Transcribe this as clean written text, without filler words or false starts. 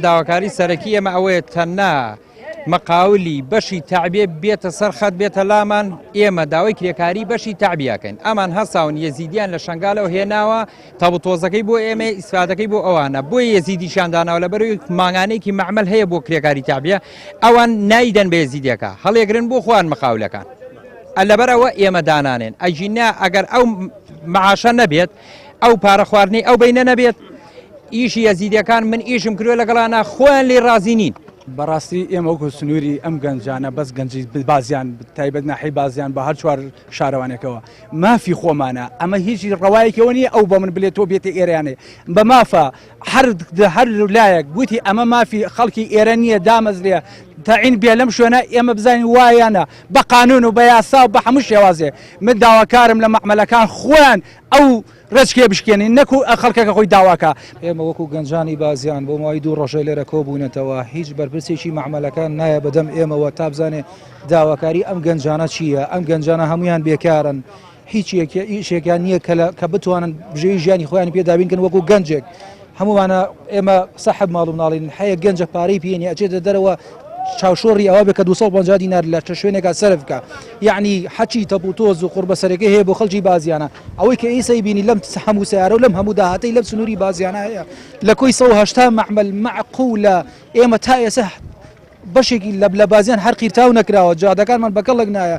داواکاری سەرەکی ئێمە ئەوەیە تەنها مقاولی بەشی تەعبیە بێتە سەر خەت بێتە لامان، ئێمە داوای کرێکاری بەشی تەعبیە ئەکەین. ئەمان هەستاون یەزیدیان لە شەنگالەوە هێناوە، تەبوتۆزەکەی بۆ ئێمەیە، ئیسفادەکەی بۆ ئەوانە. بۆیە یەزیدیشیان داناوە لەبەرئەوەی مانگانەیەکی مەعمەل هەیە بۆ کرێکاری تەعبیە، ئەوان نایدەن بە یەزیدیەکە، هەڵیەگرن بۆ خۆیان مقاولەکان. لەبەرئەوە ئێمە دانانێن. ئەگینا ئەگەر ئەو معاشە نەبێت، ئەو پارە خواردنەی ئەو بەینە نەبێت، ئیشی یەزیدیەکان من ئیشم کردوە لەگەڵانا خۆیان لێی ڕازی نین. بەڕاستی ئێمە وەکو سنووری ئەم گەنجانە بەس گەنجی بازیان تایبەت ناحیەی بازیان بە هەر چوار شارەوانێکەوە مافی خۆمانە ئەمە هیچ ڕەوایەکەوە نییە ئەو بە من بلێ تۆ بێتە ئێرانێ بە مافە هەر هەر لایەک گوتی ئەمە مافی خەڵکی ئێرە نییە دامەزرێ تەعین بێ لەم شوێنە ئێمە بزانین وایانە بە قانون و بە یاسا و بە هەموو شێوازێ من داواکارم لە مەعمەلەکان خۆیان ئەو ڕێچکەیە بشکێنین نەکو خەڵکەکە خۆی داواکا. ئێمە وەکو گەنجانی بازیان بۆ ماوەی دوو ڕۆژە لێرە کۆبووینەتەوە، هیچ بەرپرسێکی مەعمەلەکان نایە بەدەم ئێمەوە تا بزانێ داواکاری ئەم گەنجانە چییە، ئەم گەنجانە هەموویان بێکارن، هیچ ئیشێکیان نییە کە بتوانن بژێوی ژیانی خۆیانی پێ دابین کەن وەکو گەنجێک هەمووانە ئێمە سەحب ماڵ و مناڵین هەیە گەنجە پارەی پێ نیە ئەچێتە دەرەوە چاوشۆڕی ئەوە بێ کە 250 دینار لە چە شوێنێکا سەرف بکا یعنی حەچی تەپ و تۆز و قوڕبەسەرەکەی هەیە بۆ خەڵکی بازیانە ئەوەی کە ئیسەی بینی لەم هەموو سیارە و لەم هەموو داهاتەی لەم سنووری بازیانە هەیە لە کۆی 180 مەعمل مەعقولە ئێمە تا ئێستا بەشێکی لە لە بازیان هەر قیرتاو نەکراوە جادەکانمان بەکەڵک نایە.